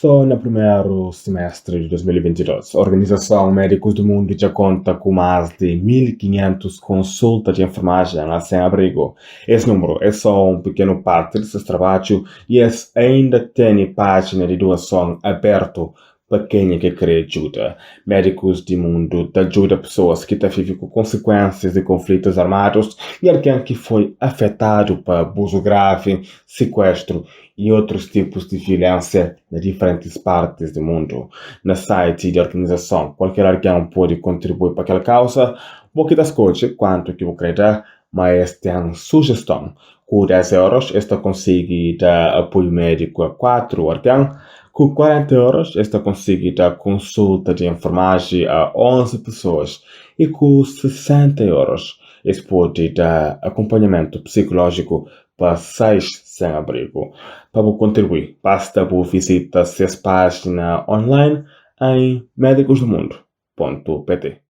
Só na primeru simestri di 2022, organizason Médikus du Mundu dja konta ku más di 1500 konsulta di enfermajen a sen abrigu. Es númeru é só un pikenu parti di ses trabadju y es ainda tene pájina di duason abertu pa kenha ki krê djuda. Médikus di Mundu ta djuda pesoas ki ta vive ku konsikuénsias di konflitus armadus y algen ki foi afetadu pa abuzu gravi, sikuestru y otrus tipus di violénsia na diferentis partis di mundu. Na site di organizason, kualker algen pode kontribui pa kel kauza. Bo ki ta skodje kuantu ki bu krê da, ma es ten sujeston. Ku 10 euros es ta konsigi da apoiu médiku a 4 algen, ku 40 euros es ta konsigi da konsulta di enfermaji a 11 pesoas y ku 60 euros es pode da akonpanhamentu psikulójiku pa 6 sen abrigu. Pa bu kontribui, basta bu vizita ses pájina online em medikusdomundo.pt.